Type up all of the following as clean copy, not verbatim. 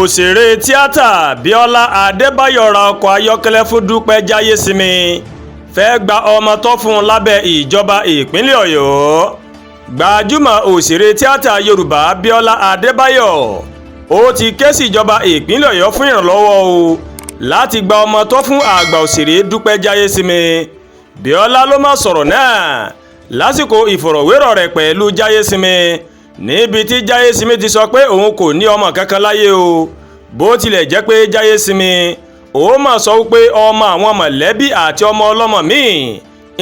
Òṣèré tíátà Bíọ́lá Adébáyọ̀ ra ọkọ̀ ayọ́kẹ́lẹ́ fún Dúpẹ́ Jáyésinmi, fẹ́ẹ́ gba ọmọ tó fún un lábẹ́ ìjọba ìpínlẹ̀ Ọ̀yọ́. Gbajúmọ̀ òṣèré tíátà Yorùbá Bíọ́lá Adébáyọ̀ ó ti ké sí ìjọba ìpínlẹ̀ Ọ̀yọ́ fún ìrànlọ́wọ́ o láti gba ọmọ tó fún àgbà òṣèré Dúpẹ́ Jáyésinmi. Bíọ́lá ló má sọ̀rọ̀ náà lásìkò ìfọ̀rọ̀wérọ̀ rẹ̀ pẹ̀lú Jáyésinmi, níbi tí Jáyésinmi ti sọ pé òun kò ní ọmọ kankan láyé o. Bó tilẹ̀ jẹ́ pé Jáyésinmi ó mà sọ pé ọmọ àwọn mọ̀lẹ́bí àti ọmọ ọlọ́mọ míì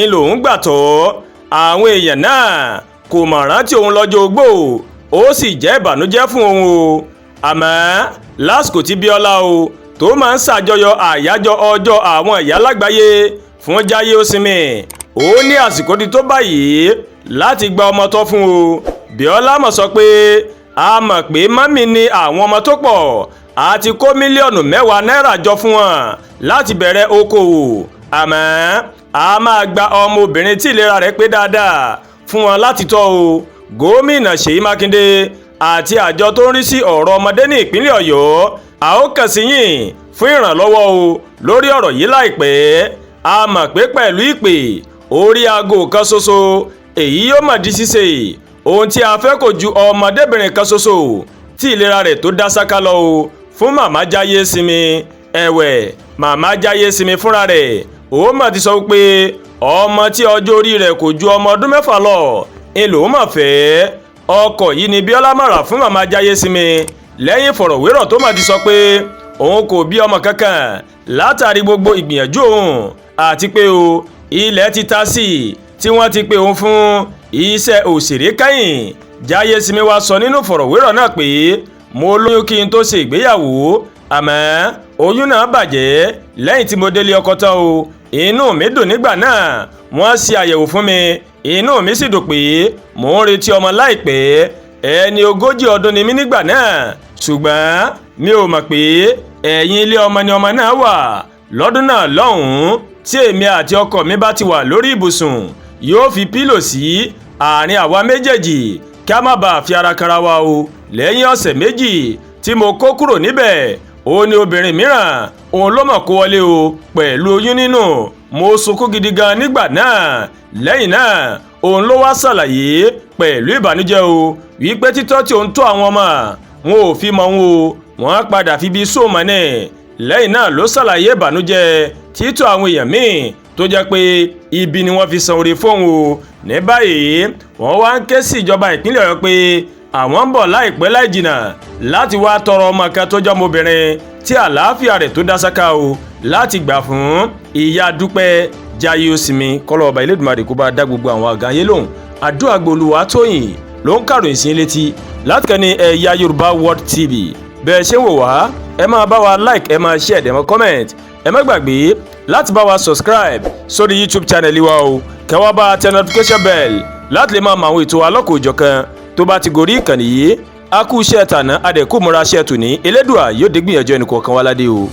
ń lòún gbà tọ́, àwọn èèyàn náà kò mọ̀ rántí òun lọ́jọ́ ogbó, ó sì jẹ́ ìbànújẹ́ fún òun o. Àmọ́ lásìkò tí Bíọ́lá o tó máa ń ṣàjọyọ̀ àyájọ́ ọjọ́ àwọn ìyá lágbàáyé fún Jáyésinmi, ó ní àsìkò ti tó báyìí láti gba ọmọ tọ́ fún o. Bíọ́lá mọ̀ sọ pé a mọ̀ pé mummy ní àwọn ọmọ tó pọ̀, a ti kó mílíọ̀nù 10 náírà jọ fún wọn láti bẹ̀rẹ̀ okòwò, àmọ́ a máa gba ọmọbìnrin tí ìlera rẹ̀ pé dáadáa fún wọn láti tọ́ o. Gómìnà Ṣèyí Mákindé àti àjọ tó ń rí sí ọ̀rọ̀ ọmọdé ní ìpínlẹ̀ Ọ̀yọ́, a ó kàn sí yín fún ìrànlọ́wọ́ o lórí ọ̀rọ̀ yìí láìpẹ́. A mọ̀ pé pẹ̀lú ìpè orí aago kan ṣoṣo, èyí yóò mà di ṣíṣe. Ohun tí a fẹ́ kò ju ọmọdébìnrin kan ṣoṣo tí ìlera rẹ̀ tó dá sáká lọ o fún màmá Jáyésinmi. Ẹ̀wẹ̀, màmá Jáyésinmi fúnra rẹ̀ ó mà ti sọ pé ọmọ tí ọjọ́ orí rẹ̀ kò ju ọmọ ọdún 6 lọ ń lòún mà fẹ́. Ọkọ̀ yìí ni Bíọ́lá mà rà fún màmá Jáyésinmi lẹ́yìn ìfọ̀rọ̀wérọ̀ tó mà ti sọ pé òun kò bí ọmọ kankan látàrí gbogbo ìgbìyànjú òun, àti pé o ilẹ̀ ti ta sí i tí wọ́n ti pè òun fún iṣẹ́ òṣèré kẹ́yìn. Jáyésinmi wá sọ nínú ìfọ̀rọ̀wérọ̀ náà pé, "Mo lóyún kí n tó ṣe ìgbéyàwó, àmọ́ oyún náà bàjẹ́ lẹ́yìn tí mo délé ọkọ tán o. Inú mi dùn nígbà náà, wọ́n ṣe àyẹ̀wò fún mi, inú mi sì dùn pé mò ń retí ọmọ láìpẹ́. Ẹni 40 ọdún ni mí nígbà náà, ṣùgbọ́n mi ò mọ̀ pé ẹ̀yìn ilé ọmọ ni ọmọ náà wà lọ́dún náà lọ́hùn-ún. Tí èmi àti ọkọ mi bá ti wà lórí ibùsùn, yóò fi pillow sí àárín àwa méjèèjì kí a má bàa fi ara kanra wa o. Lẹ́yìn ọ̀sẹ̀ 2 tí mo kó kúrò níbẹ̀, ó ní obìnrin mìíràn òun ló mọ̀ kó wọlé o pẹ̀lú oyún nínú. Mo sunkún gidi gan nígbà náà." Lẹ́yìn náà, òun ló wá ṣàlàyé pẹ̀lú ìbànújẹ́ o wípé títọ́ tí òun tó àwọn ọmọ wọn ò fi mọ̀ wọn o, wọ́n padà fi bí sóòmọ́ ní. Lẹ́yìn náà ló ṣàlàyé ìbànújẹ́ títọ́ àwọn èèyàn míì tó jẹ́ pé ibi ni wọ́n fi san oore fóun o. Ní báyìí, wọ́n wá ń ké sí ìjọba ìpínlẹ̀ Ọ̀yọ́ pé àwọn ń bọ̀ láìpẹ́ láì jìnnà láti wá tọrọ ọmọ kan tó jẹ́ ọmọbìnrin tí àlàáfíà rẹ̀ tó dá sáká o láti gbà fún ìyá Dúpẹ́ Jáyésinmi. Kọ́lọ́ ọba Elédùmarè kó bá dá gbogbo àwọn àgàn ayé lóhùn. Àdúrà gbolúwa tóyìn ló ń kàròyìn sí létí láti kàn ní Ẹ̀yà Yorùbá World TV. Bẹ́ẹ̀ ṣe ń wò wá, ẹ máa bá wa like, ẹ máa share, ẹ máa comment. Ẹ má gbàgbé láti bá wa subscribe sórí YouTube channel wa o, kẹ́ wá bá tẹ notification bell láti lè máa mọ àwọn ètò alọ́kòòjọ̀kan tó bá ti gorí ìkànnì yìí. A kú iṣẹ́ tàná, adẹ̀kú múra iṣẹ́ tòní. Elédùà yóò dé gbìyànjú ẹnì kọ̀ọ̀kan wá ládé o.